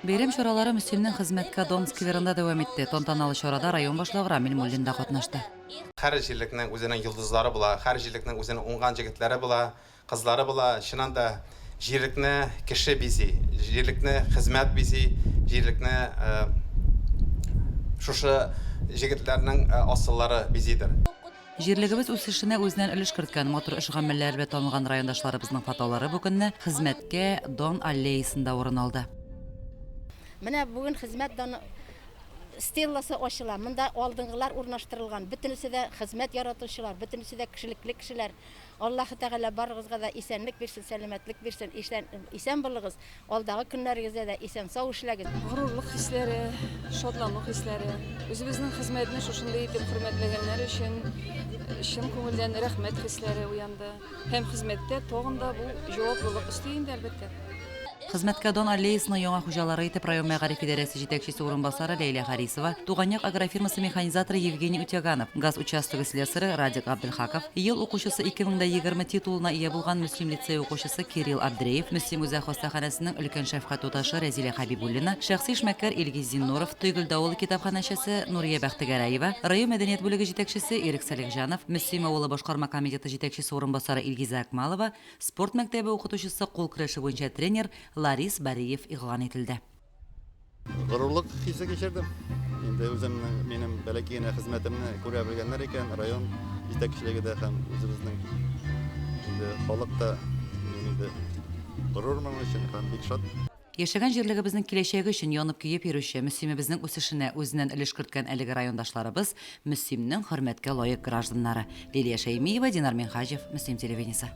Бәйрәм чаралары Мөслимнең Хезмәткә дан скверында дәвам итте. Тантаналы чарада район башлыгы Рамил Муллин да катнашты. Һәр җирлекнең үзенең йолдызлары була, һәр җирлекнең үзенең уңган җегетләре була, кызлары була. Чыннан да, җирлекне кеше бизи, җирлекне хезмәт бизи, җирлекне шушы җегетләрнең асыллары бизидер. Җирлегебез үсешенә үзеннән өлеш керткән, матур эш-гамәлләре белән танылган райондашларыбызның фотолары бу көнне Хезмәткә дан аллеясында урын алды. Менә бүген Хезмәт даны стелласы ачыла. Монда алдынгылар урнаштырылган. Бөтенесе дә хезмәт яратучылар, бөтенесе дә кешелекле кешеләр. Аллаһы Тәгалә барыгызга да исәнлек бирсен, сәламәтлек бирсен, исән булыгыз, алдагы көннәрегездә дә исән-сау эшләгез. Горурлык хисләре, шатлану хисләре, үзебезнең хезмәтне шушындый итеп хөрмәтләгәннәре өчен чын күңелдән рәхмәт хисләре уянды. Һәм хезмәттә тагын да бу җаваплылык өсти инде, әлбәттә. Хезмәткә дан аллеясының яңа хуҗалары итеп район мәгариф идарәсе җитәкчесе урынбасары Ләйлә Харисова, Туган як агрофирмасы механизаторы Евгений Утяганов, газ участогы слесаре Радик Габделхаков, Ел укучысы 2020 титулына ия булган Мөслим лицее укучысы Кирилл Абдреев, Мөслим үзәк хастаханәсенең өлкән шәфкать туташы Рәзилә Хәбибуллина, шәхси эшмәкәр Илгиз Зиннуров, Тойгелде авылы китапханәчесе Нурия Бәхтегәрәева, район мәдәният бүлеге җитәкчесе Ирек Сәлихҗанов, Мөслим авылы башкарма комитеты җитәкчесе урынбасары Илгизә Акмалова, Спорт мәктәбе укытучысы, кул көрәше буенча тренер Ларис Бариев игълан ителде. Горурлык хисе кичердем. Инде үземнең, минем бәләкәй генә хезмәтемне күрә белгәннәр икән, район җитәкчелеге дә һәм үзебезнең инде халык та, мин инде горур моның өчен һәм бик шат. Яшәгән җирлегебезнең киләчәге өчен янып-көеп йөрүче, Мөслимебезнең үсешенә үзеннән өлеш керткән әлеге райондашларыбыз, Мөслимнең хөрмәткә лаек гражданнары. Лилия Шәймиева, Динар Минһаҗев, Мөслим телевидениесе.